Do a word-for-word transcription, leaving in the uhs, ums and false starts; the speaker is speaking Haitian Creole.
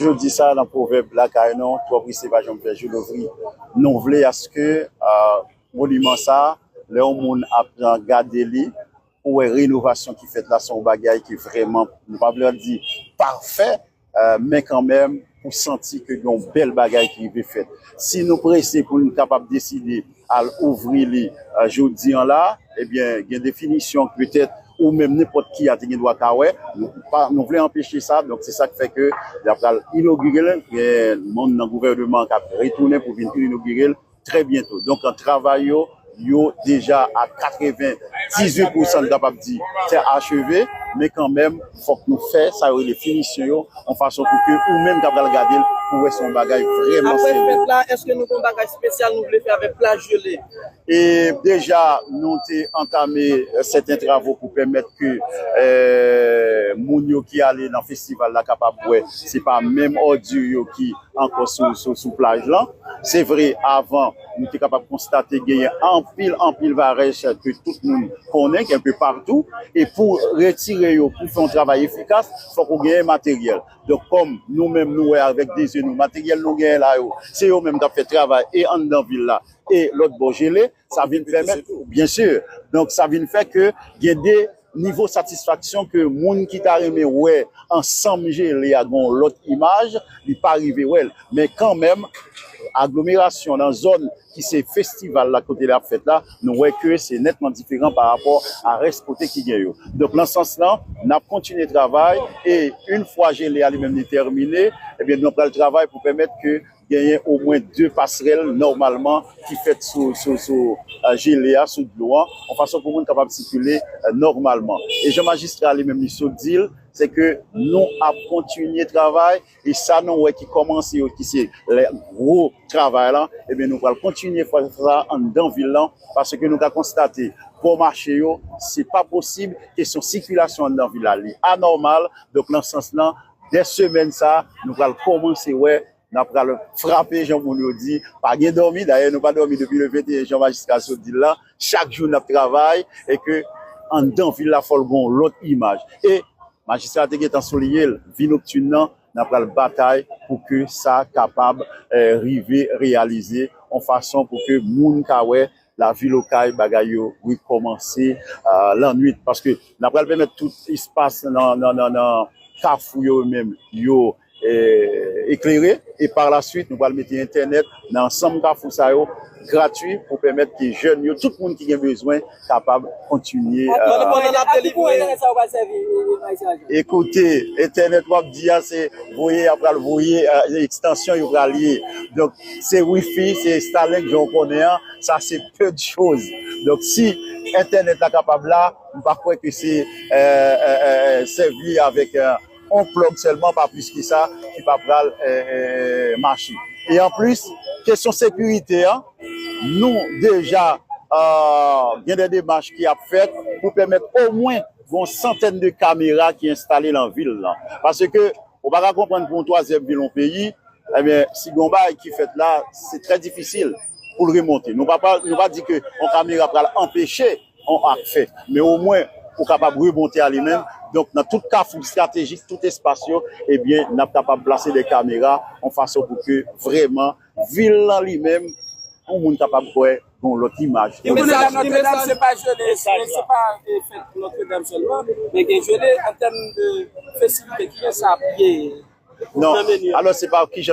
Jodi sa nan pwovèb lakay nou, twò prese pa janm fè jou louvri. Nou vle aske, euh, moniman sa, lè yon moun ap gade li, ou wè renovasyon ki fèt la, se yon bagay ki vrèman, nou pa vle di pafè, euh, men kanmenm, ou santi ke gen yon bèl bagay ki rive fèt. Si nou prese pou nou kapab deside al ouvri li, euh, jodi an la, ebyen, gen definisyon petèt ou menm nenpòt ki a te gen dwa ka wè. Nou pa, nou vle anpeche sa, donk se sa k fè ke y ap pral inogire l, gen moun nan gouvènman an k ap retounen pou vin inogire l trè byento. Donk, travay yo, yo deja a katrevendizuit pousan, n kapab di, se acheve, men kanmenm, fòk nou fè sa yo rele finisyon yo, yon fason pou ke ou menm k ap pral gade l, pou wè se yon bagay vrèman serye. Apre fèt la, èske nou gen yon bagay espesyal nou vle fè avèk plaj jele? E deja, nou te antame, euh, sèten travo pou pèmèt ke, euh, moun yo ki ale nan festival la kapab wè se pa menm òdi yo ki ankò sou, sou, sou plaj lan. Se vre, avan, nou te kapab konstate genyen anpil, anpil varèch ke tout moun konnen, ki enpe patou. E pou retire yo, pou fè yon travay efikas, fòk ou genyen materyèl. Donk, kòm nou menm, nou wè avèk de zye nou, materyèl nou genyen la yo, se yo menm k ap fè travay e anndan vil la, e lòt bò jele, sa vin pèmèt, byen si, donk, sa vin fè ke gen de nivo satisfaksyon ke moun ki ta renmen wè ansanm jele a gen yon lòt imaj, li pa rive wè l. Men kanmenm, aglomerasyon nan zòn ki se festival la kote l ap fèt la, nou wè ke se nètman diferan pa rapò a rès kote ki gen yo. Donk, nan sans lan, n ap kontinye travay e yon fwa jele a li menm li tèmine, ebyen, nou pral travay pou pèmèt ke genyen omwen de pasrèl nòmalman ki fèt sou, sou, sou, euh, jele a, sou dlo an, yon fason pou moun kapab sikile, euh, nòmalman. E jan majistra li menm li sot di l, se ke nou ap kontinye travay, e sa nou wè ki kòmanse yo, ki se lè gwo travay lan, ebyen, nou pral kontinye fè sa anndan vil lan, paske nou ka konstate bò mache yo, se pa posib, kesyon sikilasyon anndan vil la, li anòmal, donk, nan sans lan, dè semèn sa, nou pral kòmanse wè, n ap pral frape, jan moun yo di, pa gen dòmi. Dayè, nou pa dòmi depi le venteyen jan majistra sot di l la. Chak jou n ap travay e ke anndan vil la, fò l gen yon lòt imaj. E majistra te gentan souliye l, vi noktin nan, n ap pral batay pou ke sa kapab, eh, rive reyalize yon fason pou ke moun ka wè lavil Okay, bagay yo rekòmanse, eh, lannwit. Paske n ap pral pèmèt tout espas nan, nan, nan, nan kafou yo menm, yo eh, eklere, e pa la swit, nou pral mete entènèt nan ansanm kafou sa yo, gratui, pou pèmèt ke jèn yo, tout moun ki gen bezwen, kapab kontinye, eh, Pandan n ap delivre. Entènèt sa yo pral sèvi, eh, eh, Maestro? Ekoute, entènèt w ap di a, se voye, y ap pral voye, eh, ekstansyon yo pral ye. Donk, se Wi-Fi, se Starlink, jan w konnen an, sa se peu de choses. Donk, si entènèt la kapab la, m pa kwè ke se, eh, eh, eh, sèvi avèk, eh, on plug sèlman, pa plis ki sa, ki pa pral, eh, eh, mache. E anplis, kesyon sekirite an, nou deja, eh, gen de demach ki ap fèt pou pèmèt omwen yon santèn de kamera ki enstale nan vil lan. Paske ou pa ka konprann pou yon twazyèm vil yon peyi, ebyen, si gen yon bagay ki fèt la, se trè difisil pou l remonte. Nou pa, pa, nou pa di ke yon kamera pral anpeche yon ak fèt, men omwen ou kapab remonte a li menm. Donk, nan tout kafou estratejik, tout espas yo, ebyen, n ap kapab plase de kamera yon fason pou ke vrèman vil lan li menm, yon moun kapab wè yon lòt imaj. Ki mesaj, ki mesaj, se pa jele, se, se pa, eh, fèt Nòtredam sèlman, men gen jele an tèm de festivite, ki jan sa ap ye nan meni an? Non, alò, se pa ki jan